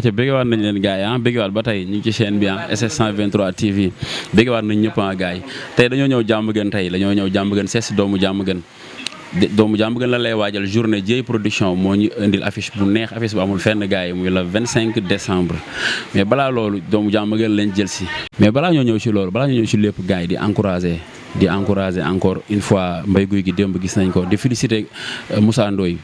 te béggewaat nañ leen gars yi béggewaat ba tey ñu ngi ci chaîne bi SS 123 TV béggewaat nañ ñëpp gars yi tey dañoo ñëw Diamaguène dañoo ñëw Diamaguène seet si doomu Diamaguène doomu Diamaguène la lay waajal journée Dieye production moo ñu indil affiche bu neex affiche bu amul fenn gars yi muy le 25 décembre mais balaa loolu doomu Diamaguène lañ jël si mais balaa ñoo ñëw ci loolu balaa ñoo ñëw ci lépp gars yi di encourager encore une fois Mbaye Gouy Gui démb gis nañ ko di féliciter Moussa Ndoye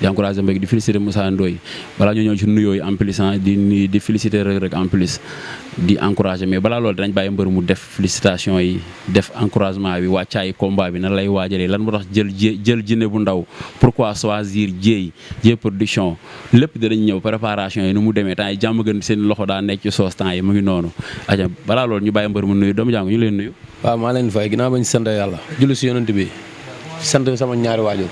di encouragé Mbaye di féliciter Moussa Ndoye balaa ñoo ñëw ci nuyoo yi en plus di féliciter Reug Reug en plus di encouragé mais balaa loolu dinañ bàyyi mbër mu def félicitation yi def encouragement bi wàccaay combat bi nan lay waajalee lan moo tax jël jinne bu ndaw pourquoi choisir Dieye production lépp dinañ ñëw préparation yi nu mu demee temps yi Diamaguène seen loxo daa nekk ci soos temps yi mu ngi noonu aja balaa loolu ñu bàyyi mbër mu nuyu doomu jàng ñu leen nuyu. waaw maa leen fay ginnaaw bañ sant yàlla julli si yonent bi sant sama ñaari waajur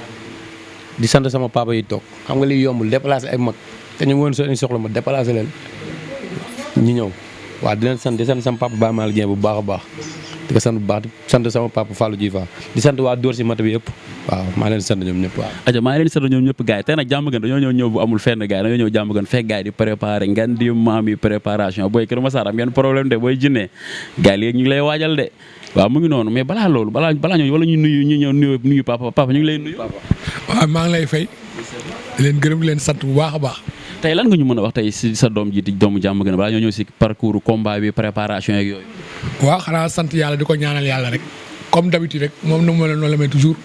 di sant sama papa yi toog xam nga liy yombul déplacé ay mag te ñu woon seen soxla ma déplacé leen ñu ñëw waaw di leen sant di sant sama papa Baye Mal Dieng bu baax a baax di ko sant bu baax di sant sama papa Fallou Djifa di sant waa Dóor si mat bi yëpp waaw maa leen sant ñoom ñëpp waaw. aja maa leen sant ñoom ñëpp gars yi tey nag Diamaguène dañoo ñëw bu amul fenn gars yi dañoo ñëw Diamaguène fekk gars yi di préparé ngeen di maam yi préparation booy Kër Massar am ngeen problème de booy jinne gars yi léegi ñu ngi lay waajal de waaw mu ngi noonu mais balaa loolu balaa ñëw wala ñu nuyu papa ñu ngi lay nuyu. waaw maa ngi lay fay di leen gërëm di leen sant bu baax a baax. tey lan nga ñu mën a wax tey si sa doom ji di doomu Diamaguène balaa ñoo ñëw si parcours combat bi préparation yeeg yooyu. waaw xanaa sant yàlla di ko ñaanal yàlla rek comme d'habitude rek moom nu mu mel noonu la may toujours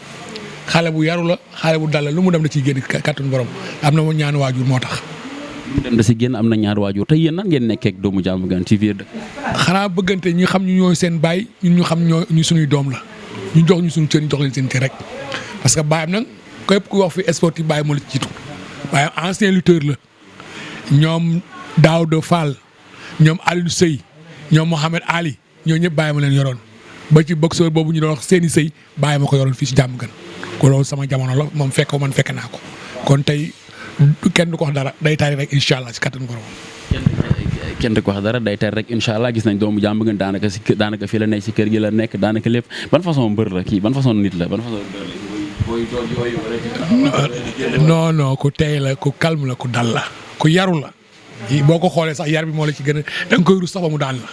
xale bu yaru la xale bu dal la lu mu dem da ciy génn kàttanu borom am na mu ñaan waajur moo tax. lu mu dem da si génn am na ñaar waajur tey yéen nan ngeen nekkee ak doomu Diamaguène ci biir dëkk. xanaa bëggante ñu xam ñu ñooy seen baay ñun ñu xam ñu suñuy doom la ñu jox ñu suñu cër ñu jox leen seen cër rek parce que baayam nag képp ku wax fi sportif baay moo la ci jiitu waaye ancien lutteur la ñoom Daouda Fall ñoom Aliou Sey ñoom Mohamed Ali ñoo ñëpp bàyyi ma leen yoroon ba ci boxeur boobu ñu doon wax seeni sëy bàyyi ma ko yoroon fii si Diamaguène ko loolu sama jamono la moom fekk man fekk naa ko kon tey kenn du ko wax dara day tari rek incha allah si kattanu borom. kenn du ko wax dara day tari rek incha allah gis nañ doomu Diamaguène daanaka fii la nekk si kër gi la nekk daanaka lépp ban façon mbër la kii ban façon nit la ban façon mbër la. non ku tey la ku calme la ku dal la ku yaru la boo ko xoolee sax yar bi moo la ci gën a da nga koy rus sax ba mu daan la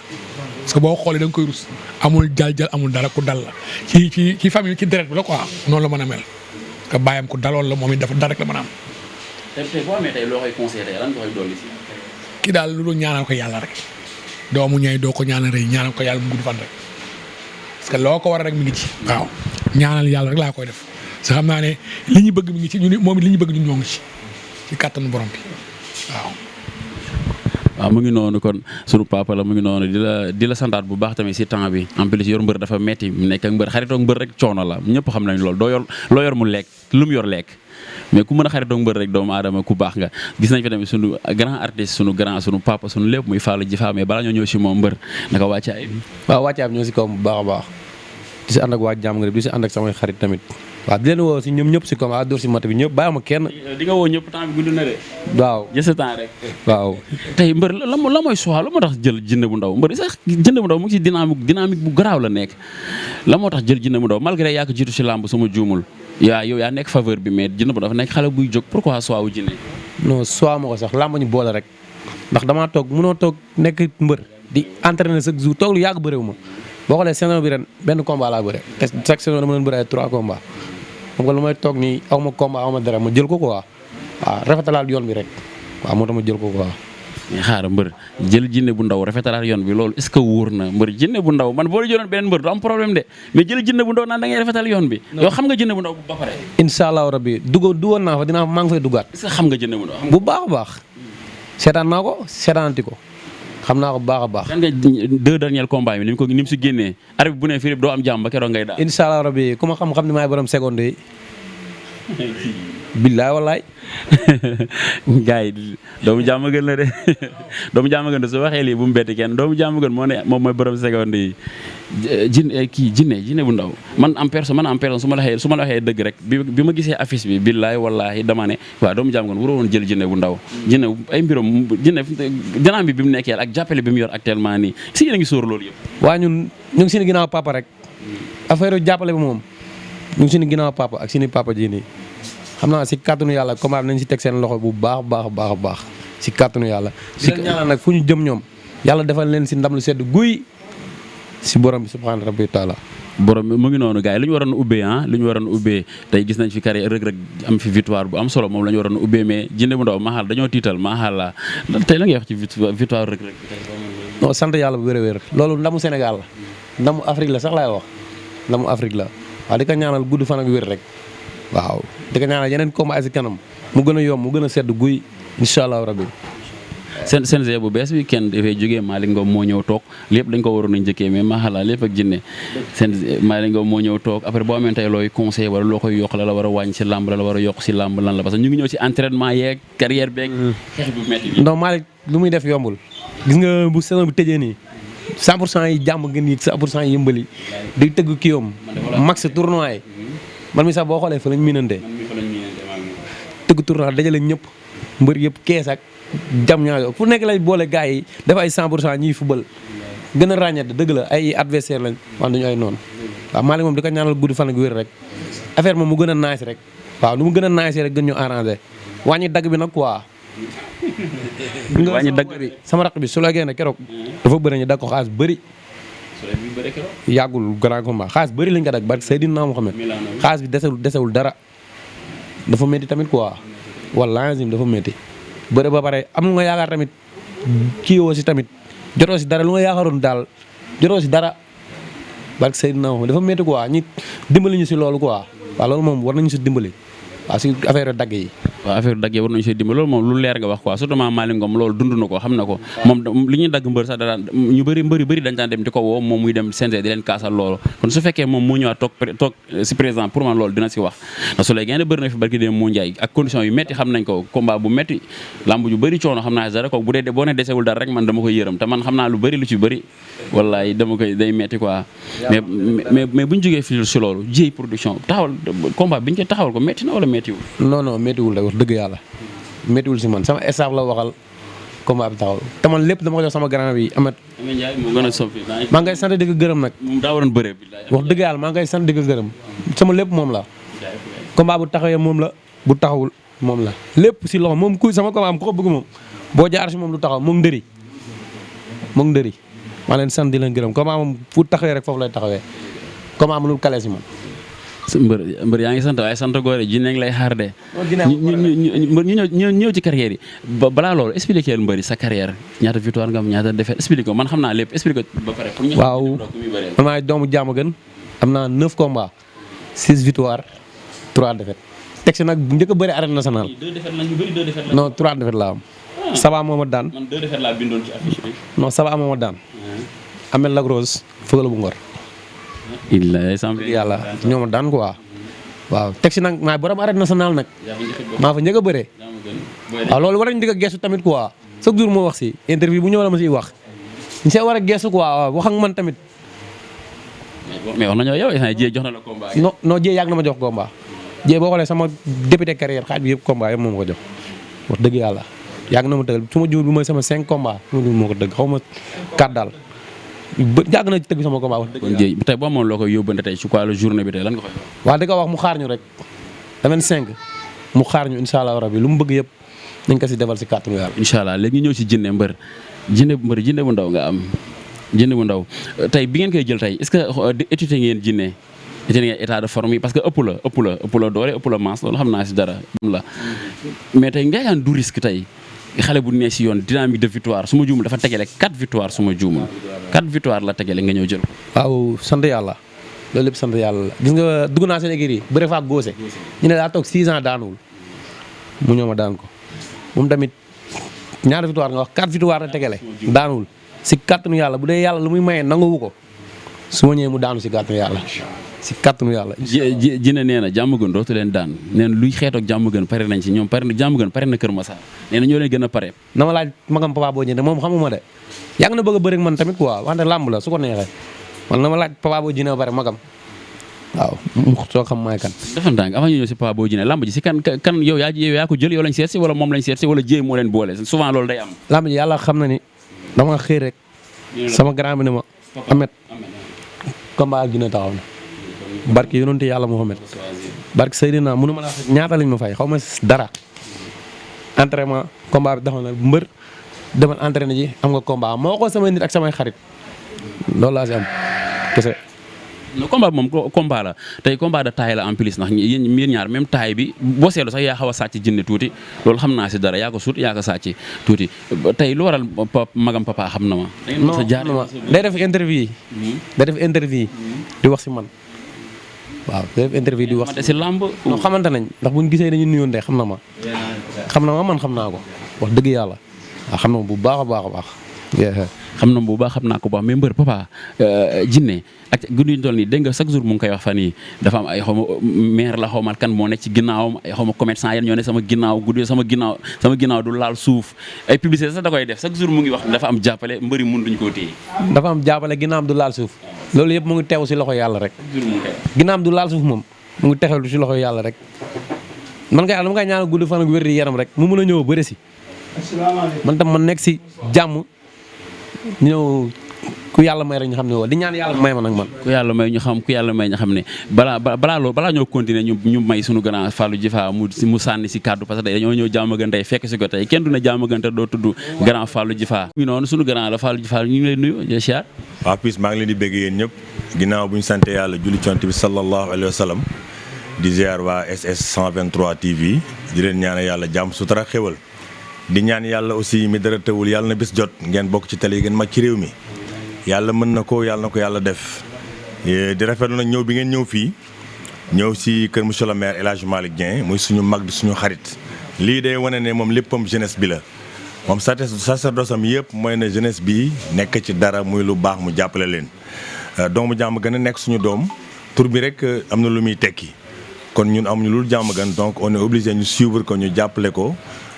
parce que boo ko xoolee da nga koy rus amul jal amul dara ku dal la ci famille ci deret bi la quoi noonu la mën a mel parce que bàyyam ku daloon la moom it dafa dara rek la mën a am. tey boo amee tey loo koy conseillé tey lan nga koy dolli si. kii daal lu dul ñaanal ko yàlla rek doomu ñay doo ko ñaanal rek ñaanal ko yàlla mu gudd fan rek parce que loo ko war a rek mi ngi ci. waaw ñaanal yàlla rek laa koy def parce que xam naa ne li ñu bëgg mi ngi ci ñun moom it li ñu bëgg ñun ñoo ngi ci kàttanu borom bi waaw. waaw mu ngi noonu kon sunu papa la mu ngi noonu di la santaat bu baax tamit si temps bi en plus yor mbër dafa metti nekk ak mbër xaritoog mbër rek coono la ñëpp xam nañ loolu loo yor mu lekk lu mu yor lekk mais ku mën a xaritoog mbër rek doomu aadama ku baax nga gis nañ fi tamit sunu grand artiste sunu papa sunu lépp muy Fallou Djifa mais balaa ñoo ñëw si moom mbër naka wàccaay bi. waaw wàccaay bi ñoo si kaw bu baax a baax di si ànd ak waa Diamaguène di si ànd ak samay xarit tamit waaw di leen woo si ñoom ñëpp si comme waa Dóor si mat bi ñëpp bàyyi ma kenn. di nga woo ñëpp temps bi gudd na de. waaw jël sa temps rek. waaw. tey mbër la mooy choix la moo tax jël jinne bu ndaw mbër sax jinne bu ndaw mu ngi si dynamique bu garaaw la nekk la moo tax jël jinne bu ndaw malgré yaa ko jiitu si làmb sama juumul yow yaa nekk faveur bi mais jinne bu ndaw dafa nekk xale buy jóg pourquoi choix wu jinne. non choix ma ko sax làmb ñu boole rek ndax damaa toog mënoo toog nekk mbër di entraîner chaque jour toog lu yàgg bëréewu ma boo xoolee saison bi ren benn combat laa bëre te chaque saison dama leen bëre ay 3 combats xam nga lu may toog nii aw ma combat aw ma dara ma jël ko quoi waaw rafetalaat yoon bi rek waaw moo tax ma jël ko quoi. mais xaaral mbër jël jinne bu ndaw rafetalaat yoon bi loolu est-ce que wóor na mbër jinne bu ndaw man boo la jëloon beneen mbër du am problème de mais jël jinne bu ndaw naan da ngay rafetal yoon bi. yow xam nga jinne bu ndaw bu ba pare. incha allahu rabbi dugoon naa fa dinaa maa ngi fay dugaat. est-ce que xam nga jinne bu ndaw. bu baax a baax. seetaan naa ko seetaanati ko xam naa ko bu baax a baax. kan nga 2 derniers combats yi ni mu si génnee arbitre bu ne fii doo am jàmm ba keroog ngay daal. incha allahu rabbi ku ma xam-xam ni maay borom seconde yi. billaay wallaay. gars yi doomu Diamaguène la de doomu Diamaguène de su waxee lii bu mu bett kenn doomu Diamaguène moo ne moom mooy borom seconde yi jinne bu ndaw man en personne su ma la waxee dëgg rek bi ma gisee affiche bi billaay wallahi dama ne waaw doomu Diamaguène waroo woon jël jinne bu ndaw jinne ay mbirom jinne bi mu nekkee ak jàppale bi mu yor actuellement nii si yéen a ngi sóor loolu yëpp. waa ñun ñu ngi suñu ginnaaw papa rek affaire jàppale bi moom ñu ngi suñu ginnaaw papa ak suñu papa ji nii xam naa si kàttanu yàlla combat bi nañ si teg seen loxo bu baax si kàttanu yàlla. si ñaanal nag fu ñu jëm ñoom yàlla defal leen si ndam lu sedd guy si borom bi subhaana rabbi taala. borom mu ngi noonu gars yi lu ñu waroon ubbee lu ñu waroon ubbee tey gis nañ fi carrière Reug Reug am fi victoire bu am solo moom la ñu waroon ubbee mais Jinne bu Ndaw Mahal dañoo tiital Mahal la tey la ngay wax ci victoire Reug Reug. non sant yàlla bu wér-wér loolu ndamu Sénégal la ndamu Afrique la sax laay wax ndamu Afrique la waaw di ko ñaanal gudd fan ak wér rek waaw di ko ñaanal yeneen combat si kanam mu gën a yomb mu gën a sedd guy incha allah rabbi. CNG bu bees bi kenn dafay jógee Malick Ngom moo ñëw toog lépp dañ ko waroon a njëkkee mais maxala lépp ak Jinne CNG Malick Ngom moo ñëw toog après boo amee tey looy conseil wala loo koy yokk la war a wàññi si làmb la war a yokk si làmb lan la parce que ñu ngi ñëw si entraînement yeeg carrière beeg xeex bu métti bi. non Malick lu muy def yombul gis nga bu saison bi tëjee nii 100% yi jàmm gën yi 100% yi yëmbali di tëgg kii yoom max tournoi yi man mi sax boo xoolee fa lañ miinante tëgg tournoi dajale ñëpp mbër yëpp kees ak jam ñaayo fu nekk lay boole gars yi def ay 100% ñuy fubal gën a ràññat dëgg la ay adversaire lañ wax duñu ay noonu waaw Malick moom di ko ñaanal guddi fan ak wér rek affaire moom mu gën a nice rek waaw lu mu gën a nice rek gën ñu arrangé wàññi dagg bi nag quoi wàññi dagg bi sama raq bi su la génne keroog dafa bëri ñu dagg ko xaalis bëri yàggul grand combat xaalis bëri lañ ko dagg barke Seydina Mohamed xaalis bi desewul dara dafa métti tamit quoi wala lazim dafa métti bëre ba pare am nga yaakaar tamit kii woo si tamit jotoo si dara lu nga yaakaaroon daal jotoo si dara barke Seydina Mohamed dafa métti quoi ñi dimbali ñu si loolu quoi waaw loolu moom war nañu si dimbali waaw si affaire dagg yi. waaw affaire dagg yi war nañu see dimbali loolu moom lu leer nga wax quoi surtout Malick Ngom loolu dund na ko xam na ko moom li ñuy dagg mbër sax daan ñu bëri dañ daan dem di ko woo moom muy dem CNG di leen kaasal loolu kon su fekkee moom mu ñëwaat toog si président pour man loolu dina si wax ndax su lay gën a bëri na fi barki dem mu njaay ak condition yu métti xam nañ ko combat bu métti lamb ju bëri coono xam naa dara ko bu dee boo ne desewul dara rek man dama koy yërëm te man xam naa lu bëri lu ci bëri wallaay dama koy day métti quoi mais bu ñu jógee fii si loolu Dieye production taxawal combat bi ñu koy taxawal ko métti na wala méttiwul non méttiwul rek wax dëgg yàlla méttiwul si man sama staff la waxal combat bi taxaw te man lépp dama ko jox sama grand bi Amet Ndiaye moo gën a soppi maa ngi koy sant di ko gërëm nag moom daa waroon bëree bi wax dëgg yàlla maa ngi koy sant di ko gërëm sama lépp moom la combat bu taxawee moom la bu taxawul moom la lépp si loxo moom ku sama combat am ku ko bëgg moom boo jaar si moom lu taxaw moom ndëri maa leen sant di leen gërëm combat moom fu taxawee rek foofu lay taxawee combat am lu kale si man mbër yaa ngi sant waaye sant goore Jinne ngi lay xaar de ñu ñëw ci carrière yi balaa loolu expliquer mbëri sa carrière ñaata victoire nga am ñaata défaite expliquer ko man xam naa lépp expliquer ba pare pour ñu waaw man maay doomu Diamaguène am naa 9 combats 6 victoire 3 défaites teg si nag bu njëkk a bëri arène nationale 2 défaites la ñu bëri 2 défaites la non 3 défaites laa am Saba moo ma daan man 2 défaites laa bindoon ci affiche bi non Saba moo ma daan Amel Lagrosse fëgala bu ngor yàlla ñoo ma daan quoi waaw teg si nag maay borom arène nationale nag maa fa njëkk a bëree waaw loolu war nañ di ko gestu tamit quoi chaque jour moo wax si interview bu ñëw la ma siy wax ñu see war a gestu quoi waaw wax ak man tamit mais wax nañoo yow Dieye jox na la combat non Dieye yàgg na ma jox combat Dieye boo xoolee sama débuté carrière xaaj bi yëpp combat yëpp moom ko jox wax dëgg yàlla yàgg na ma tëggal su ma juumee bi mooy sama 5 combat su ma juumee moo ko dëgg xaw ma 4 daal yàgg na ci tëgg sama combat wax dëgg kon Dieye tey boo amoon loo koy yóbbante tey ci quoi la journée bi tey lan nga koy wax waaw di ko wax mu xaar ñu rek le 25 mu xaar ñu incha allah rabi lu mu bëgg yëpp nañ ko si defal si kàttanu yàlla incha allah léegi ñu ñëw si Jinne mbër Jinne bu ndaw nga am Jinne bu ndaw tey bi ngeen koy jël tey est-ce que étudier ngeen Jinne étudier ngeen état de forme yi parce que ëpp la doole ëpp la masse loolu xam naa si dara la mais tey nga yaan du risque tey xale bu ne si yoon dynamique de victoire su ma juumul dafa tegele 4 victoire su ma juumul 4 victoire la tegele nga ñëw jël ko. waaw sant yàlla loolu lépp sant yàlla la gis nga dugg naa seen écurie bëre fa ak góose ñu ne daa toog 6 ans daanuwul mu ñëw ma daan ko moom tamit ñaari victoire nga wax 4 victoire la tegele daanuwul si kàttanu yàlla bu dee yàlla lu muy maye nanguwu ko su ma ñëwee mu daanu si kàttanu yàlla si kàttanu yàlla. Jinne nee na Diamaguène dootu leen daan nee na luy xeetoog Diamaguène pare nañ ci ñoom pare na Diamaguène pare na Kër Massar nee na ñoo leen gën a pare. na ma laaj magam Papa Boy Djiné moom xamuma de yàgg na bëgg a bëri ak man tamit quoi wante làmb la su ko neexee man na ma laaj Papa Boy Djiné ba pare magam waaw mu soo xam maay kan. dafa ndànk avant ñu ñëw si Papa Boy Djiné làmb ji si kan yow yaa ko jël yow lañ seet si wala moom lañ seet si wala Dieye moo leen boole souvent loolu day am. làmb ji yàlla xam na ni dama xëy rek sama grand bi ne ma Amet combat ak Djiné taxaw na barke yonente yàlla Muhammad barke Seydina mënu ma la ñaata lañ ma fay xaw ma dara entraînement combat bi taxaw na mbër demal entraîné ji am nga combat moo ko samay nit ak samay xarit loolu laa si am kese. no combat bi moom combat la tey combat de taille la en plus ndax yéen ñaar même taille bi boo seetlu sax yaa xaw a sàcc jinne tuuti loolu xam naa si dara yaa ko sut yaa ko sàcc tuuti tey lu waral magam papa xam na ma. non day def interview yi. day def interview di wax si man waaw day def interview di wax si lamb. non xamante nañ ndax buñ gisee dañu nuyoon de xam na ma. xam na ma man xam naa ko wax dëgg yàlla waaw xam na ma bu baax a baax a baax. xam na bu baax xam naa ko bu baax mais mbër papa jinne ak guddi ñu toll nii dégg nga chaque jour mu ngi koy wax fan yii dafa am ay xaw ma maire la xaw ma kan moo nekk ci ginnaawam ay xaw ma commerçant yéen ñoo ne sama ginnaaw guddi sama ginnaaw du laal suuf ay publicité sax da koy def chaque jour mu ngi wax dafa am jàppale mbëri mun duñ koo téye. dafa am jàppale ginnaawam du laal suuf loolu yëpp mu ngi teew si loxo yàlla rek. ginnaawam du laal suuf moom mu ngi texelu si loxo yàlla rek man kay dama koy ñaanal guddi fan ak wér yaram rek mu mën a ñëw bëre si man tam man nekk si jàmm ñëw ku yàlla may rek ñu xam ne woo di ñaan yàlla may ma nag man. ku yàlla may ñu xam ne balaa ñoo continuer ñu may suñu grand Fallou Djifa mu sànni si kàddu parce que dañoo ñëw Diamaguène tey fekk si ko tey kenn du ne Diamaguène te doo tudd grand Fallou Djifa. ñu noonu suñu grand la Fallou Djifa ñu ngi lay nuyu di siyaar. waaw puis maa ngi leen di bëgg yéen ñëpp ginnaaw bu ñu sante yàlla julli ci Yonent bi sallallahu alayhi wa sallam di ziar waa SS 123 TV di leen ñaan yàlla jàmm sutura xéwal di ñaan yàlla aussi mi dara tëwul yàlla na bis jot ngeen bokk ci télé yi ngeen mag ci réew mi yàlla mën na ko yàlla def di rafetlu nag ñëw bi ngeen ñëw fii ñëw si kër monsieur le maire El Hadj Malick Dieng muy suñu mag di suñu xarit lii day wane ne moom léppam jeunesse bi la moom sacerdoce am yëpp mooy ne jeunesse bi nekk ci dara muy lu baax mu jàppale leen doomu Diamaguène nekk suñu doom tur bi rek am na lu muy tekki kon ñun amuñu lu Diamaguène donc on est obligé ñu suivre ko ñu jàppale ko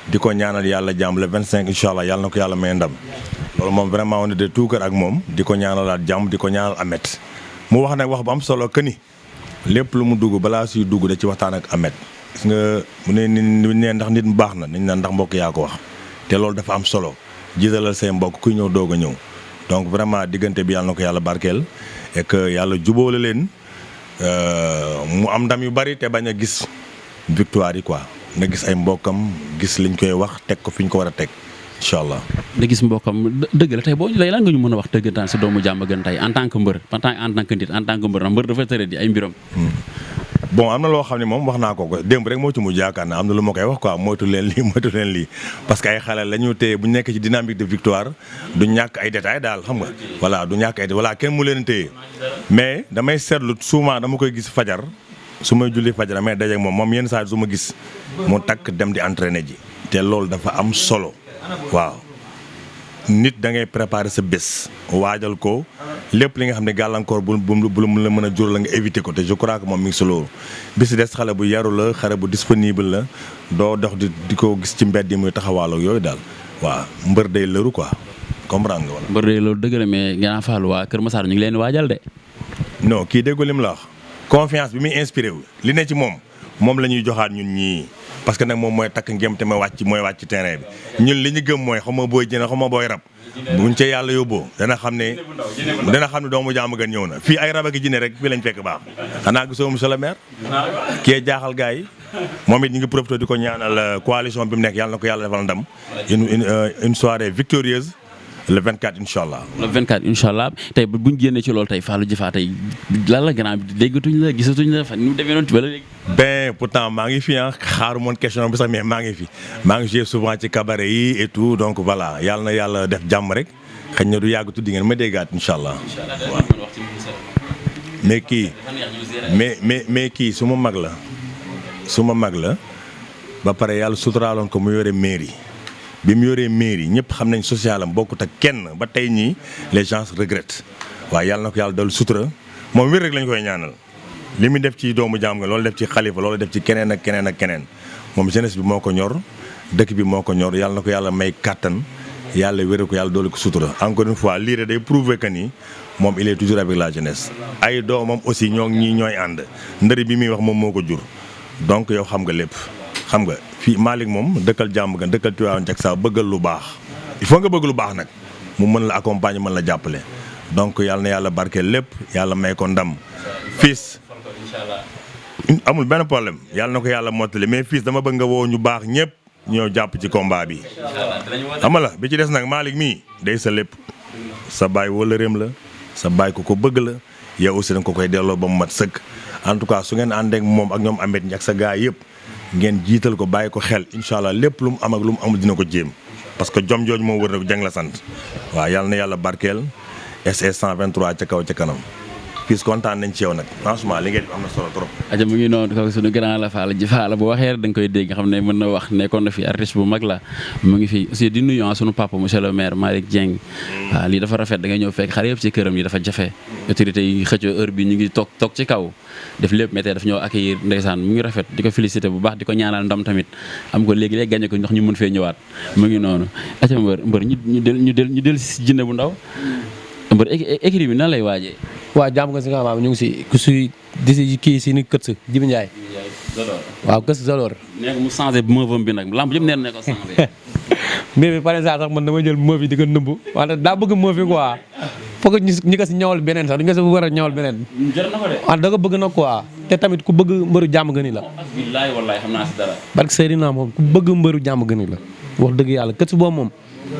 di ko ñaanal yàlla jàmm le 25 incha allah yàlla na ko yàlla may ndam loolu moom vraiment on est de tout cœur ak moom di ko ñaanalaat jàmm di ko ñaanal Ahmed mu wax nag wax bu am solo que ni lépp lu mu dugg balaa suy dugg da ci waxtaan ak Ahmed gis nga mu ne ndax nit mu baax na nañ naan ndax mbokk yaa ko wax te loolu dafa am solo jiitalal say mbokk kuy ñëw doog a ñëw donc vraiment diggante bi yàlla na ko yàlla barkeel et que yàlla jubóole leen mu am ndam yu bari te bañ a gis victoire yi quoi nga gis ay mbokkam gis liñ koy wax teg ko fi ñu ko war a teg incha allah. nga gis mbokkam dëgg la tey boo lay lan nga ñu mën a wax dëggantaan si doomu Diamaguène tey en tant que mbër en tant que nit en tant que mbër ndax mbër dafa tëre di ay mbiram. bon am na loo xam ne moom wax naa ko démb rek moo ci mujj yaakaar naa am na lu ma koy wax quoi moytu leen lii parce que ay xale la ñu téye bu ñu nekk ci dynamique de victoire du ñàkk ay détails daal xam nga. voilà du ñàkk ay voilà kenn mu leen téye mais damay seetlu souvent dama koy gis fajar su may julli fajar damay dajeeg moom yenn saa su ma gis mu takk dem di entraîner ji. te loolu dafa am solo waaw nit da ngay préparer sa bés waajal ko lépp li nga xam ne gàllankoor bu la mën a jur la nga éviter ko te je crois que moom mi ngi si loolu bi si des xale bu yaru la xale bu disponible la doo dox di ko gis ci mbedd yi muy taxawaaloo yooyu daal waaw mbër day lëru quoi comprendre nga wala. mbër day lëru dëgg la mais gannaaw Fallou waa Kër Massar ñu ngi leen di waajal de. non kii déggoo lim la wax confiance bi muy inspiré wu li ne ci moom la ñuy joxaat ñun ñii. parce que nag moom mooy takk ngem te mooy wàcc ci terrain bi ñun li ñu gëm mooy xam nga booy jëne xam nga booy rab buñ ca yàlla yóbboo dana xam ne doomu Diamaguène ñëw na fii ay rab ak jinne rek fii lañ fekk baax xanaa gisoo monsieur le maire kii jaaxal gars yi moom it ñu ngi profité di ko ñaanal coalition bi mu nekk yàlla na ko yàlla defal ndam une soirée victorieuse le 24 incha allah. le 24 incha allah tey bu ñu génnee ci loolu tey Fallou Djifa tey lan la gannaaw bi déggatuñ la gisatuñ la fan ñu demee noonu ba léegi. ben pourtant maa ngi fi xaaru moon question bi sax mais maa ngi fi maa ngi joué souvent ci cabaret yi et tout donc voilà yàlla na yàlla def jàmm rek xëy na du yàgg tuddi ngeen ma déggaat incha allah. mais kii mais kii su ma mag la ba pare yàlla suturaaloon ko mu yore mairie. bi mu yoree mairie ñëpp xam nañ social am bokkut ak kenn ba tey ñii les gens regrettent waaye yàlla na ko yàlla dal sutura moom wér rek lañ koy ñaanal li mu def ci doomu Diamaguène loolu def ci xalifa loolu def ci keneen ak keneen moom jeunesse bi moo ko ñor dëkk bi moo ko ñor yàlla na ko yàlla may kàttan yàlla wér ko yàlla doole ko sutura encore une fois lii day prouver que ni moom il est toujours avec la jeunesse ay doomam aussi ñooy ànd ndëri bi muy wax moom moo ko jur donc yow xam nga lépp xam nga fii Malick moom dëkkal Diamaguène dëkkal Tivaouane Diacksao bëggal lu baax il faut nga bëgg lu baax nag mu mën la accompagner mën la jàppale donc yàlla na yàlla barkeel lépp yàlla may ko ndam fils amul benn problème yàlla na ko yàlla mottali mais fils dama bëgg nga woo ñu baax ñëpp ñëw jàpp ci combat bi. xam nga la bi ci des nag Malick mii day sa lépp sa baay wëllëreem la sa baay ko bëgg la yow aussi da nga ko koy delloo ba mu mat sëkk en tout cas su ngeen àndeek moom ak ñoom Amet ñi ak sa gaay yëpp ngeen jiital ko bàyyi ko xel incha allah lépp lu mu am ak lu mu amul dina ko jéem parce que jom jooju moo wër na ko jàng la sant waaw yàlla na yàlla barkeel SS 123 ca kaw ca kanam. Fils kontaan nañ ci yow nag franchement li ngeen def am na solo trop. aja mu ngi noonu kooku suñu grand la Fall ji Fall bu waxee da nga koy dégg xam ne mën na wax nekkoon na fi artiste bu mag la mu ngi fi aussi di nuyu sunu papa monsieur le maire Malick Dieng. waaw lii dafa rafet da nga ñëw fekk xale yëpp ci këram yi dafa jafe autorité yi xëccoo heure bi ñu ngi toog ci kaw def lépp méttee daf ñëw accueillir ndeysaan mu ngi rafet di ko féliciter bu baax di ko ñaanal ndam tamit am ko léegi gagné ko ndax ñu mën fee ñëwaat mu ngi noonu aca mbër ñu del si jinne bu ndaw mbër écrit bi nan lay waajee. waaw jàmm nga si nga xam ñu ngi si ku si di si kii si ni kët sa Jibi Ndiaye. waaw kët sa Zalor. nee ko mu changé meuvam bi nag lamb yëpp nee na ko changé. mbir mi par exemple sax man dama jël meuf yi di ko nëbb wante daa bëgg meuf yi quoi foog ñi ko si ñawal beneen sax du nga si war a ñawal beneen. jër na ko de. da ko bëgg na quoi te tamit ku bëgg mbëru jàmm gëni la. billaay wallaay xam naa si dara. barke Seydina moom ku bëgg mbëru jàmm gëni la wax dëgg yàlla kët sa boobu moom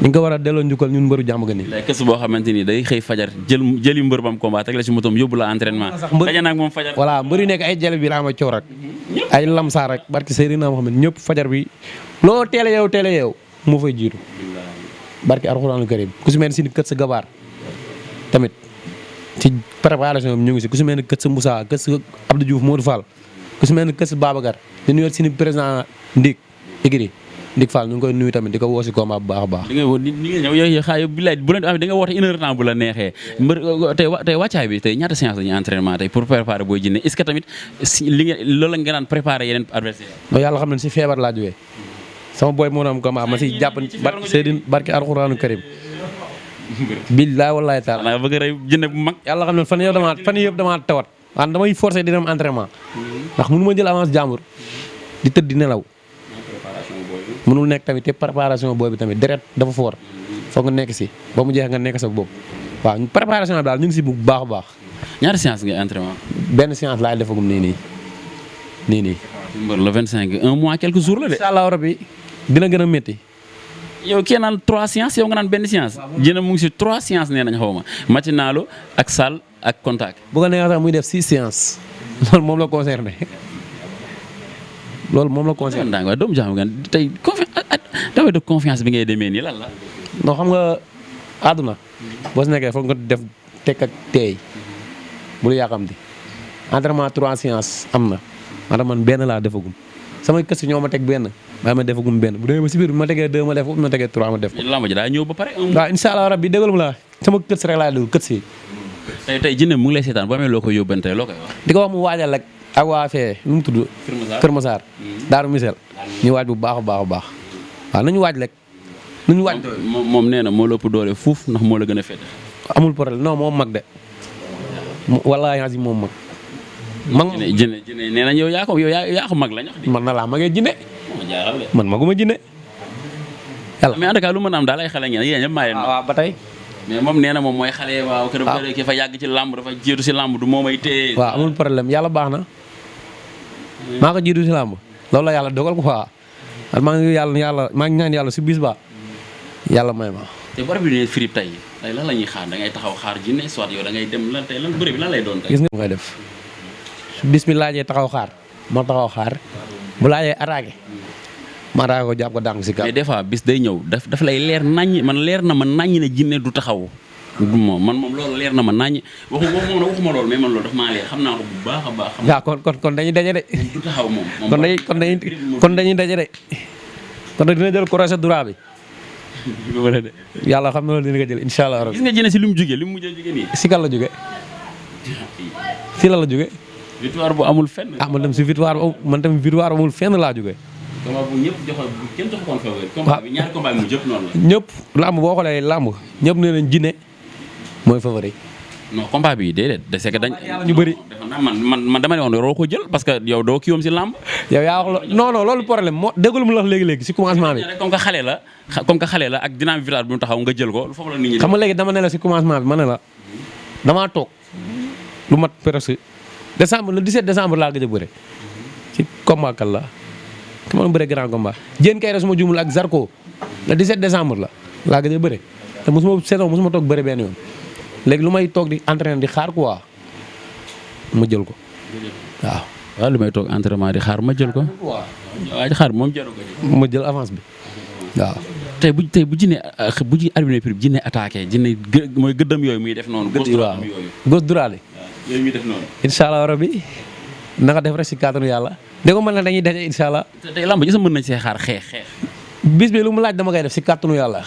ñu ko war a delloo njukkal ñun mbëru jàmm gën yi. kës boo xamante ni day xëy fajar jëli mbër bam combat teg la si motom yóbbu la entraînement. daje nag moom fajar. voilà mbër yu nekk ay jële bi raama coow rek ay lamsaar rek barki Seydina Muhammad ñëpp fajar bi loo teel a yeew moo fay jiitu barki Alxuraanu Karim ku si mel si ni kët sa gabaar tamit ci préparation bi ñu ngi si ku si mel ni kët sa Moussa kët sa Abdou Diouf Modou Fall ku si mel ni kët sa Babacar di nuyu si ni président Ndik Igri Ndik Fall ñu ngi koy nuyu tamit di ko woo si combat bu baax a baax. di nga woo ni nga ñëw yow xaay bilaay bu leen amee di nga woote une heure temps bu la neexee mbër tey wàccaay bi tey ñaata séance dañuy entraînement tey pour préparer Boy Djiné est-ce que tamit si li nga loolu la nga daan préparer yeneen adversaire. non yàlla xam ne si feebar laa jógee sama boy moo am combat ma si jàpp Seydine barki Alxuraanu Karim. billaay wallaay taala. xanaa bëgg a rey Djiné bu mag. yàlla xam ne fan yëpp damaa tawat waaw damay forcer di dem entraînement ndax mënu ma jël avance jàmbur di tëdd di nelaw. mënul nekk tamit te préparation boobu tamit deret dafa foor foog nga nekk si ba mu jeex nga nekk sa bopp waaw préparation bi daal ñu ngi si bu baax a baax. ñaata séance ngay entraînement. benn séance laay defagum nii. mbër le 25 un mois quelques jours la de. incha allah rabi dina gën a métti. yow kii naan 3 séances yow nga naan benn séance. Djiné mu ngi si 3 séances nee nañ xaw ma matinalu ak salle ak contact. bu ko neexee sax muy def 6 séances loolu moom la concerné. loolu moom la concerné. daa ngi waaye doomu jaamu gan tey dafay de confiance bi ngay demee nii lan la. non xam nga àdduna boo si nekkee foog nga def tekk ak teey bul yàqamti entraînement 3 séances am na maanaam man benn laa defagum samay kës ñoo ma teg benn waaye ma defagum benn bu demee ba si biir bu ma tegee 2 ma def bu ma tegee 3 ma def ko. lamb ji daa ñëw ba pare. waaw incha allah rabbi déggal mu la sama kës rek laa déglu kës yi. tey Djiné mu ngi lay seetaan boo amee loo koy yóbbante loo koy wax. di ko wax mu waajal rek ak waa fee nu mu tudd. Kër Massar Daaru Misel ñu waaj bu baax a baax a baax waaw nañu waaj rek. nañu waaj moom nee na moo la ëpp doole fuuf ndax moo la gën a féete. amul problème non moom mag de wallaahi asi moom mag. Djiné nee nañ yow yaa ko mag la ñu wax di. man na laa magee Djiné. jaaxal de. man maguma Djiné. yàlla mais en tout cas lu mën a am daal ay xale ngeen yéen ñëpp maa leen. waaw ba tey. mais moom nee na moom mooy xale waaw. kër bëre ki fa yàgg ci làmb dafa jiitu si làmb du moomay téye. waaw amul problème yàlla baax na. maa ko jiitu si làmb loolu la yàlla dogal ko quoi maa ngi ñaan yàlla si bis ba yàlla may ma. te bu arbitre bi ne Philippe tey lan la ñuy xaar da ngay taxaw xaar Djiné soit yow da ngay dem lan tey lan bëre bi lan lay doon tey. gis nga ngay def su bis bi laajee taxaw xaar ma taxaw xaar bu laajee attaqué ma attaqué ko jàpp ko dànk si kaw. mais des fois bis day ñëw daf lay leer naññ man leer na ma naññ ne Djiné du taxaw. moom loolu leer na ma naññ waxuma loolu mais man loolu daf maa leer xam naa ko bu baax a baax. waaw kon dañuy daje de. du taxaw moom. kon dañuy daje de. kon dina jël crochet droit bi. yàlla xam na loolu dina ko jël incha allah. gis nga Djiné si li mu jugee li mu mujjee jugee nii. si kan la jóge si la jóge. victoire bu amul fenn. man tam si victoire amul fenn laa jóge. combat bu ñëpp kenn joxu koon favori. combat bi ñaari combat yi mu jëpp noonu la. ñëpp làmb boo xoolee làmb ñëpp nee nañ Djiné mooy favori. non combat bi déedéet de c'est que dañ. ñu bëri man dama ne woon waroo ko jël parce que yow doo kii woon si làmb. yow yaa wax non loolu problème moo déggul mu la wax léegi si commencement bi. comme que xale la ak dynamique vitale bi mu taxaw nga jël ko foofu la nit ñi. xam nga léegi dama ne la si commencement bi ma ne la damaa toog lu mat presque le 17 décembre laa gëj a bëre ci combat kan la ma doon bëre grand combat Diène Kaïré su ma juumul ak Zarko le 17 décembre la laa gëj a bëre te mosuma toog bëre benn yoon léegi lu may toog di entraîner di xaar quoi ma jël ko waaw. waaw lu may toog entraînement di xaar ma jël ko. waaw xaar moom jaru ko. ma jël avance bi waaw. tey bu jinne bu ci arbitre prix jinne attaqué jinne mooy gëddam yooyu muy def noonu. gëdd waaw gos duraale. yooyu muy def noonu. incha allah rabi naka def rek si kàttanu yàlla. dégg nga mën na dañuy daje incha allah. tey lamb ji sax mën nañ see xaar xeex. bis bi lu mu laaj dama koy def si kàttanu yàlla.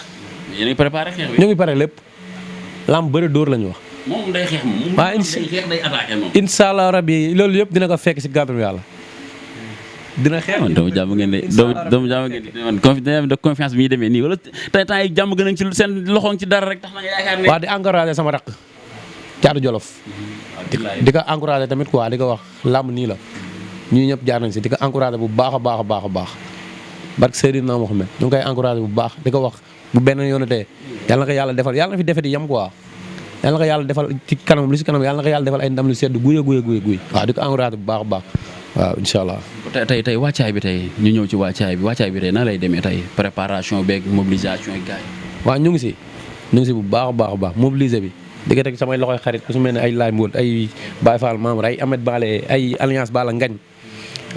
yéen a ngi préparé xeex bi. ñu ngi pare lépp. lamb bëri dóor la ñu wax. moom day xeex moom. waaw day attaqué moom. incha allah rabi loolu yëpp dina ko fekk si kàttanu yàlla. dina xeex man doomu jàmm ngeen de doomu jàmm ngeen de man confiance bi ñuy demee nii wala tey temps yi jàmm gën a ci seen loxoom ci dara rek tax na nga yaakaar ne. waaw di encouragé sama raq Caatu Jolof. di ko encouragé tamit quoi di ko wax làmb nii la ñii ñëpp jaar nañ si di ko encouragé bu baax a baax a baax a baax barke Seydina Mohamed ñu ngi koy encouragé bu baax di ko wax bu benn yoon tee yàlla na ko yàlla defal yàlla na fi defeti yem quoi yàlla na ko yàlla defal ci kanam lu si kanam yàlla na ko yàlla defal ay ndam lu sedd guy waaw di ko encouragé bu baax a baax waaw incha allah. tey wàccaay bi tey ñu ñëw ci wàccaay bi tey nan lay demee tey préparation beeg mobilisation yi gars yi. waaw ñu ngi si bu baax a baax mobilisé bi di ko teg samay loxoy xarit ku su mel ne ay Laay Mbool ay Baye Fall Mamour ay Ahmed Balé ay Alliance Bala Ngañ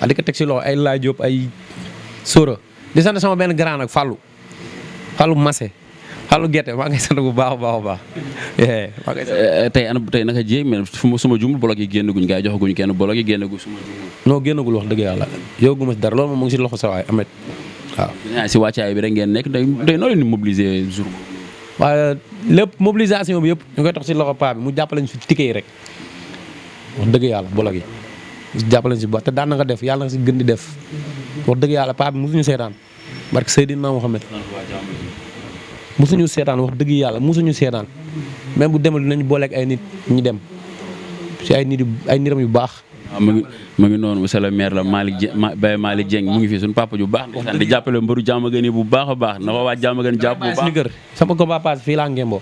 waaw di ko teg si loxo ay Laay Diop ay Sora di sant sama benn grand nag Fallou Massé Fallou Gerte maa ngi sant bu baax a baax tey naka jéeg mais suma jumul bolok yi génnaguñ gars yi joxaguñ kenn bolok yi génnagu suma jumul. non génnagul wax dëgg yàlla yóbbu ma si dara loolu moom mu ngi si loxo sa waay Ahmed waaw. si wàccaay bi rek ngeen nekk tey noo leen di mobiliser jour. waaye lépp mobilisation bi yëpp ñu koy tax si loxo paa bi mu jàppale ñu si ticket yi rek wax dëgg yàlla bolok yi jàppale ñu si te daan na nga def yàlla na si gën di def wax dëgg yàlla paa bi mosuñu seetaan barke Seydina Mohamed musuñu seetaan wax dëgg yàlla musuñu seetaan même bu demee dinañu booleeg ay nit ñu dem si ay nitam yu baax. waaw mu ngi noonu monsieur le maire la Baye Malick Dieng mu ngi fi suñu papa ju baax. wax di jàppale mbëru Diamaguène yi bu baax a baax na ko waa Diamaguène jàpp bu baax. kër sama combat pass fii laa ngemboo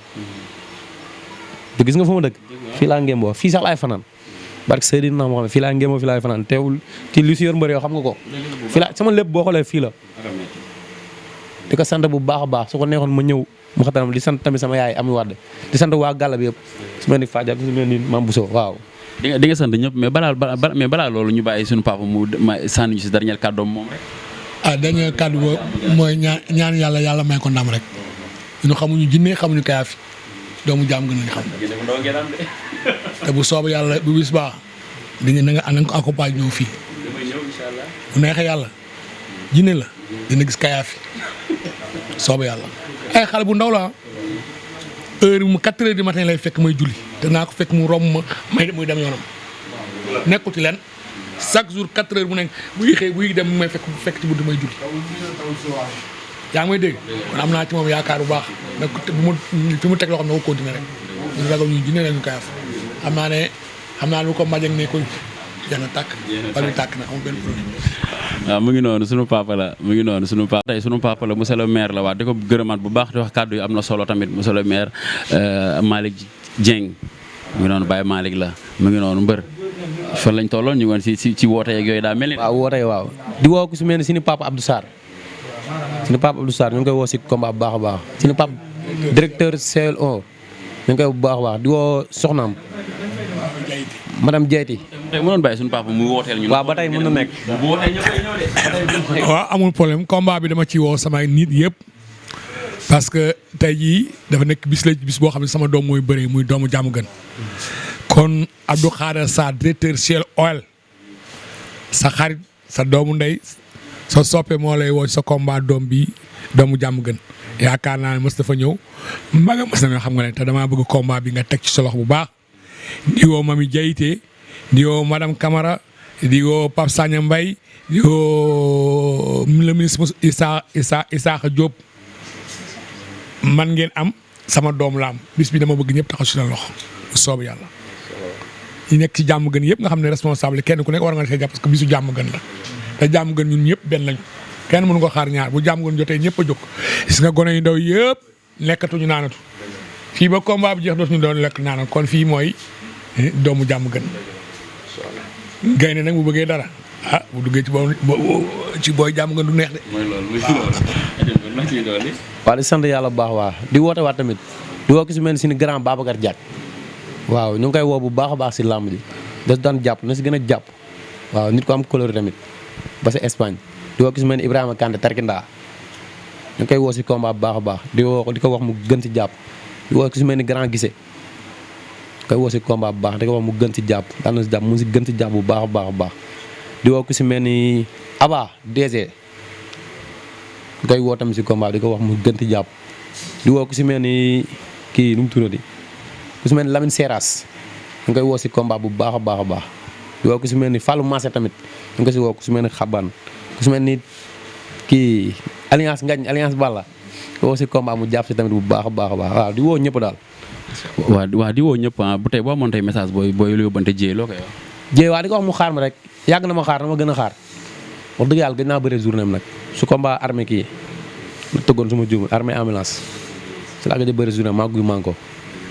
te gis nga fu ma dëkk fii laa ngemboo fii sax laay fanaan barke Seydina moo xam ne fii laa ngemboo fii laay fanaan teewul ci lu si yor mbër yoo xam nga ko fii laa sama lépp boo xoolee fii la. di ko sant bu baax a baax su ko neexoon ma ñëw mu xatanam di sant tamit sama yaay Ami Wade di sant waa gàlla bi yëpp su mel ni Fadial su mel ni Mame Bousso waaw. di nga sant ñëpp mais balaa loolu ñu bàyyi suñu papa mu sànni ñu si dernier kàddoom moom rek. dernier kàddu boobu mooy ñaan yàlla may ko ndam rek ñun xamuñu jinne xamuñu kayaafi doomu jaam gën nañu xam. te bu soobee yàlla bu bis baax di nga na nga ko accompagner ñëw fii. bu neexee yàlla jinne la dina gis kayaafi soobee yàlla. ay xale bu ndaw la heure mu 4 heures du matin lay fekk may julli te naa ko fekk mu romb ma muy dem yoonam nekkul ci leen chaque jour 4 heures bu nekk buy dem may fekk ci buntu may julli. yaa ngi may dégg kon am naa ci moom yaakaar bu baax nag fi mu teg loo xam ne ko continuer rek ñu ragal ñu jinne lañu kayaaf xam naa lu ko majeg ne ko jana tàkk wala tàkk na amul benn problème. waaw mu ngi noonu sunu papa la tey sunu papa la monsieur le maire la waa di ko gërëmaat bu baax di wax kàddu yi am na solo tamit monsieur le maire Malick Dieng mu ngi noonu Baye Malick la mu ngi noonu mbër fan lañ tolloon ñu ngi woon ci woote yeeg yooyu daa mel ni. waaw woote waaw di woo ku si mel ni suñu papa Abdou Sarr ñu ngi koy woo si combat bu baax a baax suñu papa directeur CLO ñu ngi koy bu baax a baax di woo soxnaam madame Diayti. tey mënoon bàyyi suñu papa mu wooteel ñu. waaw ba tey mën na nekk. waaw amul problème combat bi dama ci woo samay nit yëpp parce que tey jii dafa nekk bis boo xam ne sama doom mooy bëree muy doomu Diamaguène kon Abdou Khader Sarr directeur Shell Oil sa xarit sa doomu ndey sa soppe moo lay woo sa combat doom bi doomu Diamaguène yaakaar naa ne mës dafa ñëw mbaga mës na xam nga ne te damaa bëgg combat bi nga teg ci sa loxo bu baax di woo Mami Diayité di woo madame Camara di woo Pape Sagna Mbaye di woo le ministre Issakha Diop man ngeen am sama doom la am bis bi dama bëgg ñëpp taxaw si la loxo bu soobu yàlla ñi nekk ci Diamaguène yëpp nga xam ne responsable kenn ku nekk war nga see jàpp parce que bisu Diamaguène la te Diamaguène ñun ñëpp benn lañu kenn mënu ko xaar ñaar bu Diamaguène jotee ñëpp a jóg gis nga gone yu ndaw yëpp lekkatuñu naanatu fii ba combat bi jeex dootuñu doon lekk naanatu kon fii mooy doomu Diamaguène gaynde nag bu bëggee dara ah bu duggee ci booy jàmm nga du neex de. mooy loolu. waaw di sant yàlla bu baax waa di woote waat tamit di woo ki si mel ni suñu grand Babacar Diack waaw ñu ngi koy woo bu baax a baax si làmb ji da daan jàpp na si gën a jàpp waaw nit ko am couleur tamit ba sa Espagne di woo ki si mel ni Ibrahima Kante Tarkinda ñu ngi koy woo si combat bu baax a baax di ko wax mu gën si jàpp di woo ki si mel ni grand Gissé koy woo si combat bu baax di ko wax mu gën si jàpp daan na si jàpp mu si gën si jàpp bu baax a baax a baax di woo ki si mel ni Aba DG ñu koy woo tamit si combat di ko wax mu gën si jàpp di woo ki si mel ni kii nu mu tuddati ku si mel ni Lamine Seras ñu koy woo si combat bu baax a baax a baax di woo ku si mel ni Fallou Massé tamit ñu ko si woo ku si mel ni Xaban ku si mel ni kii alliance Ngañ alliance Balla woo si combat mu jàpp si tamit bu baax a baax a baax waaw di woo ñëpp daal. waaw di woo ñëpp bu tey boo amoon tey message booy lu yóbbante Dieye loo koy wax. Dieye waa di ko wax mu xaar ma rek yàgg na ma xaar na ma gën a xaar wax dëgg yàlla gën naa bëre journée am nag su combat armée kii la tëggoon suma juumul armée ambulance si laa gëj a bëre journée maa guy maa ko.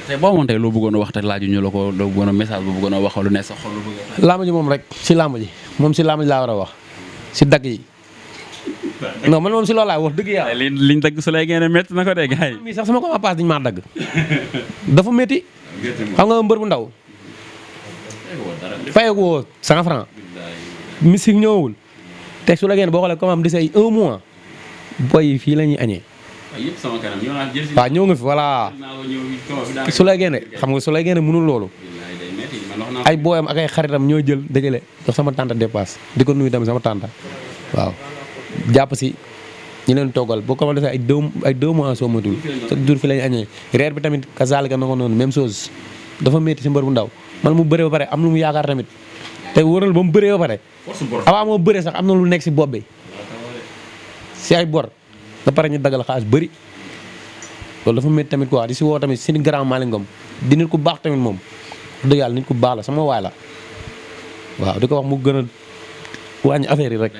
tey boo amoon tey loo bëggoon a wax te laaju ñu la ko loo bëggoon a message bu bëggoon a wax lu ne sa xol lu bëgg. làmb ji moom rek si làmb ji moom si làmb ji laa war a wax si dagg yi non man moom si loolu laa wax dëgg yàlla. liñ dagg su lay génne métti na ko de gars yi. mii sax sama ko ma paas dañu maa dagg dafa métti xam nga mbër bu ndaw fayeku woo 100 francs mystique ñëwul te su la génne boo xoolee comme am di say 1 mois boy fii la ñuy añee waaw ñëw nga fi voilà su lay génne xam nga su lay génne mënul loolu ay booyam ak ay xaritam ñoo jël dajale jox sama tante dépasse di ko nuyu tamit sama tante waaw jàpp si ñu leen toggal boo ko defee ay 2 mois soo matul chaque jour fi lañu añee reer bi tamit kazaalika na ko noonu même chose dafa métti si mbër bu ndaw man mu bëree ba pare am lu mu yaakaar tamit te wëral ba mu bëree ba pare avant moo bëree sax am na lu nekk si bopp bi si ay bor ba pare ñu dagal xaalis bëri loolu dafa métti tamit quoi di si woo tamit si grand Malick Ngom di nit ku baax tamit moom dëgg yàlla nit ku baax la sama waay la waaw di ko wax mu gën a wàññi affaire yi rek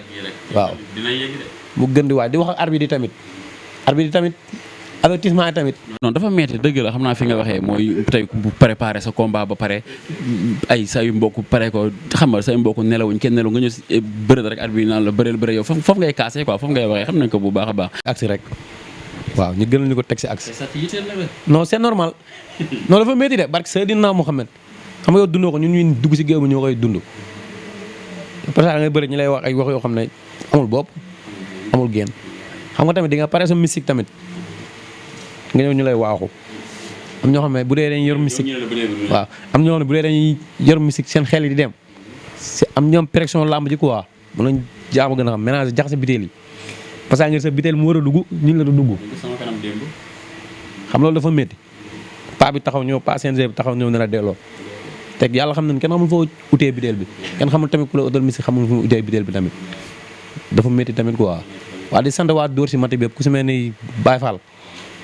waaw mu gën di waay di wax ak arbitre yi tamit avertissement yi tamit. non dafa metti dëgg la xam naa fi nga waxee mooy tey bu préparé sa combat ba pare ay say mbokk pare ko xam nga say mbokk nelawuñ kenn nelaw nga ñëw si bëre rek arbitre naan la bëre yow foofu ngay kaasee quoi foofu ngay waxee xam nañ ko bu baax a baax. aksi rek waaw ñu gën ñu ko teg si aksi. non c'est normal non dafa métti de barke Seydina Mohamed xam nga yow dundoo ko ñun ñuy dugg si géew bi ñoo koy dund. parce que da ngay bëri ñu lay wax ay wax yoo xam ne amul bopp amul génn xam nga tamit di nga pare sa mystique tamit nga ñëw ñu lay waaxu am ñoo xam ne bu dee dañuy yor mystique waaw am ñoo xam ne bu dee dañuy yor mystique seen xel yi di dem am ñoom pression làmb ji quoi mën nañ jaam gën a xam ménage jaxase biteel yi parce que ngir sa biteel mu war a dugg ñun la du dugg xam loolu dafa métti paa bi taxaw ñëw paa CNG bi taxaw ñëw ne la delloo teg yàlla xam nañ kenn xamul foo utee biteel bi kenn xamul tamit ku la utal mystique xamul fu utee biteel bi tamit dafa métti tamit quoi waa di sant waa Dóor si mati bépp ku si mel ni Baye Fall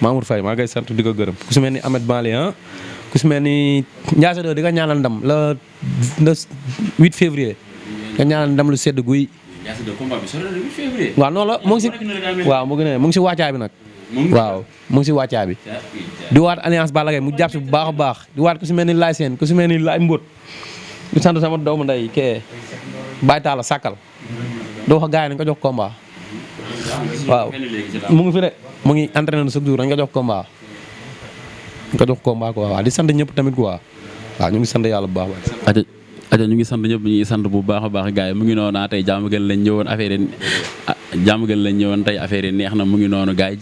Mamour Faye maa ngay sant di ko gërëm ku si mel ni Ahmed Bale ku si mel ni Ndiasse di nga ñaanal ndam le 8 février nga ñaanal ndam lu sedd guy. waaw noonu la mu ngi si waaw mu ngi si wàccaa bi nag. waaw mu ngi si wàccaa bi. di waat alliance Balla Gaye mu jàpp si bu baax a baax di waat ku si mel ni Laye Sène ku si mel ni Laye Mbot di sant sama doomu nday kee Baye Talla Sakal doo wax gars yi nañ ko jox combat. waaw mu ngi fi de mu ngi entraîné chaque jour dañ ko jox combat quoi waaw di sant ñëpp tamit quoi waaw ñu ngi sant yàlla bu baax aja ñu ngi sant ñëpp ñu ngi sant bu baax a baax gars yi mu ngi noonu tey jàmm gën lañ ñëwoon affaire yi tey affaire yi neex na mu ngi noonu gars yi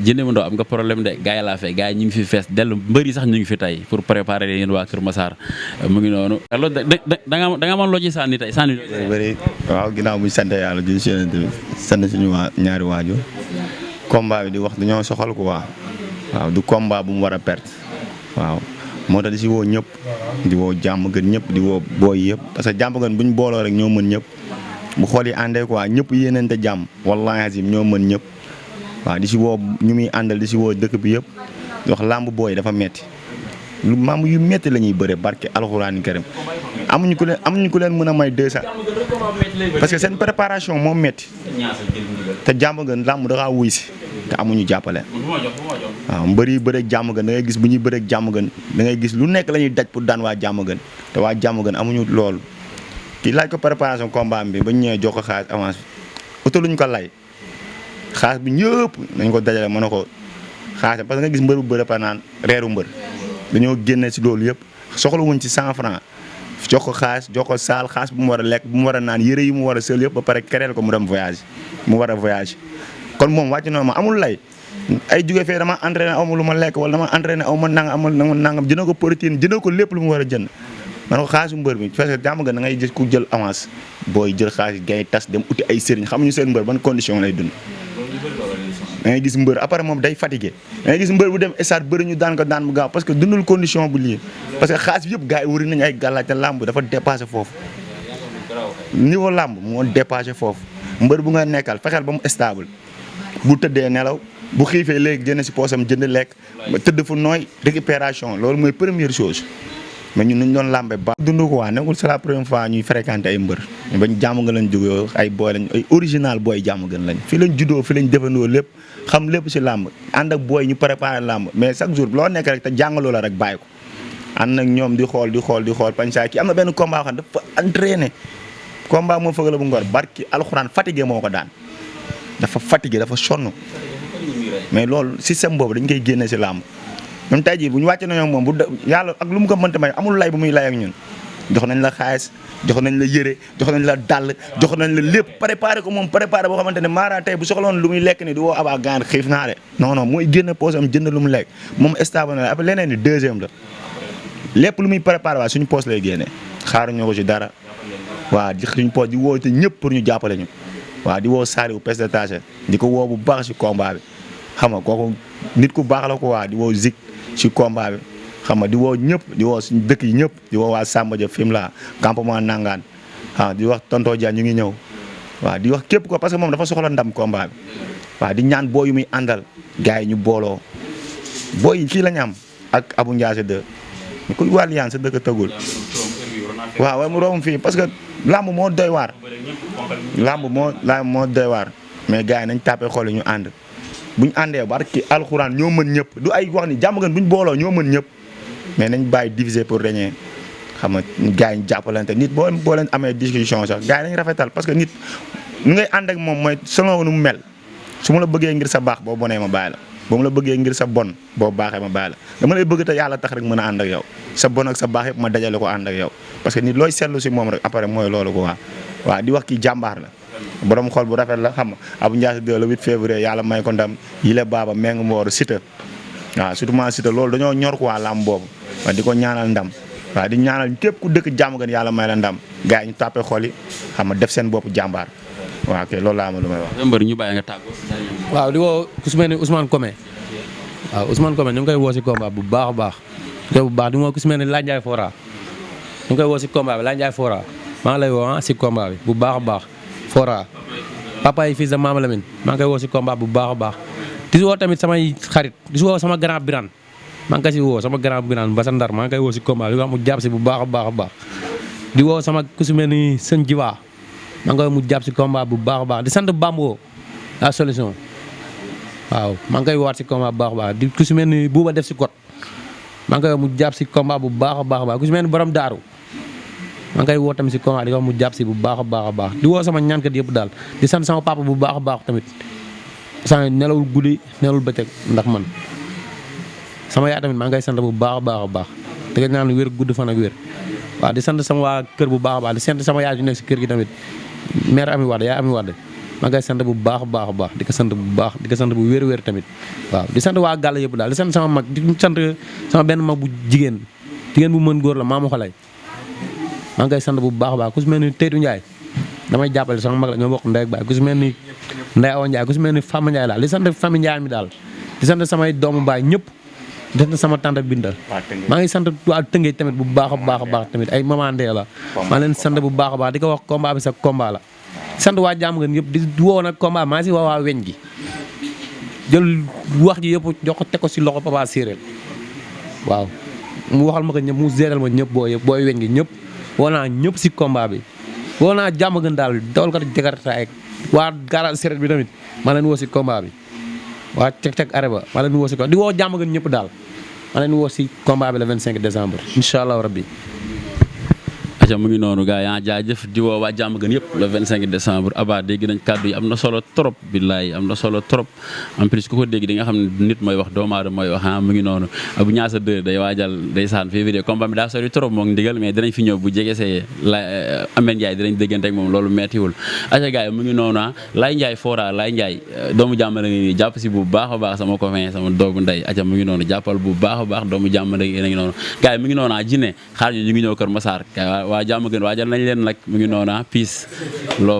Djily Mou Ndaw am nga problème de gars yi laa fee gars yi ñu ngi fi fees dellu mbëri sax ñu ngi fi tey pour préparer yéen waa Kër Massar mu ngi noonu loolu da nga mën loo ci sànni tey sànni bëri waaw ginnaaw bu ñu sant yàlla di sant suñu ñaari waajur combat bi di wax dañoo soxal ko waaw du combat bu mu war a perte waaw moo tax di si woo ñëpp di woo jàmm gën ñëpp di woo booy yëpp parce que jàmm gën bu ñu booloo rek ñoo mën ñëpp bu xool yi àndee quoi ñëpp yéeneente jàmm wallahi azim ñoo mën ñëpp waaw di si woo ñu muy àndal di si woo dëkk bi yëpp di wax làmb booy dafa metti lu mamb yu metti la ñuy bëre barke alxuraani karim amuñu ku leen mën a may 200 parce que seen préparation moo metti te jàmm gën làmb dafa wuy si te amuñu jàppale waaw mbër yi bëreeg jàmm gën da ngay gis bu ñuy bëreeg jàmm gën da ngay gis lu nekk la ñuy daj pour daan waa jàmm gën te waa jàmm gën amuñu loolu kii laaj ko préparation combat bi ba ñu ñëwee jox ko xaalis avance bi utaluñ ko lay xaalis bi ñëpp nañ ko dajale mën na ko xaalis parce que nga gis mbër bu bëre pa naan reeru mbër dañoo génne si loolu yëpp soxla wuñ ci 100 francs jox ko xaalis jox ko saal xaalis bu mu war a lekk bu mu war a naan yëre yi mu war a sël yëpp ba pare kereel ko mu dem voyage mu war a voyage kon moom wàcc na ma amul lay ay jóge fee dama entraîné aw ma lu ma lekk wala dama entraîné aw ma nangam amul nangam jëndal ko protéine jëndal ko lépp lu mu war a jënd man ko xaalisu mbër bi parce que jàmm nga da ngay gis ku jël avance booy jël xaalis gay tas dem uti ay sëriñ xamuñu seen mbër ban condition lay dund da ngay gis mbër après moom day fatigué da ngay gis mbër bu dem stade bëri ñu daan ko daan bu gaaw parce que dundul condition bu lii parce que xaalis bi yëpp gars yi wëri nañu ay gàllaaj te làmb dafa dépassé foofu niveau làmb moo dépassé foofu mbër bu nga nekkal fexeel ba mu stable bu tëddee nelaw bu xiifee léegi génn si poosam jënd lekk tëdd fu nooy récupération loolu mooy première chose mais ñun ñu doon làmbe ba dund ko waa nekkul c'est la première fois ñuy fréquenté ay mbër bañ jàmm nga lañ jógee ay booy lañ ay original booy jàmm gën lañ fi lañ juddoo fi lañ defandoo lépp xam lépp si làmb ànd ak booy ñu préparé làmb mais chaque jour loo nekk rek te jàngaloo la rek bàyyi ko ànd ak ñoom di xool pañ saa kii am na benn combat xam dafa entraîné combat moo fëgg la bu ngor barki alxuraan fatigué moo ko daan dafa fatigué dafa sonn mais loolu système boobu dañ koy génne si làmb même tey jii bu ñu wàcce nañoo moom bu yàlla ak lu mu ko mënta may amul lay bu muy lay ak ñun jox nañ la xaalis jox nañ la yëre jox nañ la dàll jox nañ la lépp préparé ko moom préparé boo xamante ne maara tey bu soxloon lu muy lekk ni du woo abaa gaan xiif naa de non mooy génn poche am jënd lu mu lekk moom stable na la après leneen ni deuxième la lépp lu muy préparé waa suñu poche lay génne xaaruñu ko si dara waa di suñu poche di woo te ñëpp pour ñu jàppale ñu waaw di woo Saliou pes de taché di ko woo bu baax si combat bi xam nga kooku nit ku baax la ko waa di woo Zik si combat bi xam nga di woo ñëpp di woo suñu dëkk yi ñëpp di woo waa Samba Dia Fimela campement Nangaan waaw di wax tonto Dia ñu ngi ñëw waaw di wax képp ko parce que moom dafa soxla ndam combat bi waaw di ñaan boo yu muy àndal gars yi ñu booloo booy yi kii la ñu am ak Abou Ndiasse 2 kuy wàll yaan sa dëkk tëggul waaw waaye mu romb fii parce que lamb moo doy waar lamb moo doy waar mais gars yi nañ tàppee xool ñu ànd buñ àndee barki alxuraan ñoo mën ñëpp du ay wax ni jàmm ngeen buñ booloo ñoo mën ñëpp mais nañ bàyyi diviser pour régner xam nga gars yi ñu jàppalante nit boo leen amee discussion sax gars yi nañ rafetal parce que nit ñu ngay ànd ak moom mooy selon nu mu mel su ma la bëggee ngir sa baax boo bonee ma bàyyi la boo ma la bëggee ngir sa bon boo baaxee ma bàyyi la dama lay bëgg te yàlla tax rek mën a ànd ak yow sa bon ak sa baax yëpp ma dajale ko ànd ak yow parce que nit looy seetlu si moom rek après mooy loolu ko waaw di wax kii jàmbaar la borom xol bu rafet la xam nga Abou Ndiasse 2 le 8 février yàlla may ko ndam yile baaba meng mboor Siteu waaw surtout ment Siteu loolu dañoo ñor quoi lamb boobu waaw di ko ñaanal ndam waaw di ñaanal képp ku dëkk jàmm gën yàlla may la ndam gars yi ñu tàppee xol yi xam nga def seen bopp jàmbaar waaw kay loolu laa ma lu may wax. mbër ñu bàyyi nga tàggoo. waaw di woo ku su mel ni Ousmane Komé waaw Ousmane Komé ñu ngi koy woo si combat bu baax a baax di woo ku su mel ni Landiaye Fora ñu ngi koy woo si combat bi Landiaye Fora maa ngi lay woo si combat bi bu baax a baax Fora papa yi fils de Mama Lamine maa ngi koy woo si combat bu baax a baax di si woo tamit samay xarit di si woo sama grand Birane maa ngi ko si woo sama grand Birane Basa Ndar maa ngi koy woo si combat bi di wax mu jàpp si bu baax a baax a baax di woo sama ku su mel ni sëñ Jiwa maa ngi koy mu jàpp si combat bu baax a baax di sant Bambo la solution waaw maa ngi koy waat si combat bu baax a baax di ku su mel ni buuba def si kot maa ngi koy mu jàpp si combat bu baax a baax ku su mel ni borom daaru maa ngi koy woo tamit si combat di wax mu jàpp si bu baax a baax di woo sama ñaankat yëpp daal di sant sama papa bu baax a baax tamit sant nelawul guddi nelawul bëccëg ndax man sama yaay tamit maa ngi koy sant bu baax a baax di nga ñaan wér gudd fan ak wér waaw di sant sama waa kër bu baax a baax di sant sama yaay ju nekk si kër gi tamit mère Ami Wade yaay Ami Wade maa ngi koy sant bu baax a baax di ko sant bu baax di ko sant bu wér tamit waaw di sant waa gàll yëpp daal di sant sama mag di sant sama benn mag bu jigéen bu mën góor la maamu xalay maa ngi koy sant bu baax a baax ku si mel ni Teytu Ndiaye damay jàppale sama mag la ñoo bokk ndey ak baay ku si mel ni Ndeye Awa Ndiaye ku si mel ni Fama Ndiaye daal di sant famille Ndiaye mi daal di sant samay doomu baay ñëpp di sant sama tante Binta maa ngi sant waa Tëngéej tamit bu baax a baax tamit ay maman Ndeye la maa leen sant bu baax a baax di ko wax combat bi sa combat la sant waa jàmm ngeen yëpp di woo nag combat maa si woo waa weñ gi jël wax ji yëpp jox ko teg ko si loxo Papa Séeréer waaw mu waxal ma ko ñëpp mu géral ma ñëpp booy weñ gi ñëpp woo naa ñëpp si combat bi woo naa jàmm gën daal dawal ko Jakarta ak waa garage Séeréer bi tamit maa leen woo si combat bi waa teg areba maa leen woo si di woo jàmm gën ñëpp daal maa leen woo si combat bi le 25 décembre incha allah rabbi aca mu ngi noonu gars yi jaajëf di woo waa jàmm gën yëpp le 25 décembre Aba dégg nañ kàddu yi am na solo trop billaay am na solo trop en plus ku ko dégg di nga xam ne nit mooy wax doomu aadama mooy wax mu ngi noonu bu ñaasa 2 day waajal day saan février combat bi daa sori trop moom ndigal mais dinañ fi ñëw bu jegesee la Amène Ndiaye dinañ déggante ak moom loolu mettiwul aca gars yi mu ngi noonu Laye Ndiaye Fora Laye Ndiaye doomu jàmm la ngi jàpp si bu baax a baax sama copain sama doomu ndey aca mu ngi noonu jàppal bu baax a baax doomu jàmm la ngi noonu gars yi mu ngi noonu jinne xaar ñu ngi ñëw Kër Massar waa jàmm gën waajal nañ leen nag mu ngi noonu peace love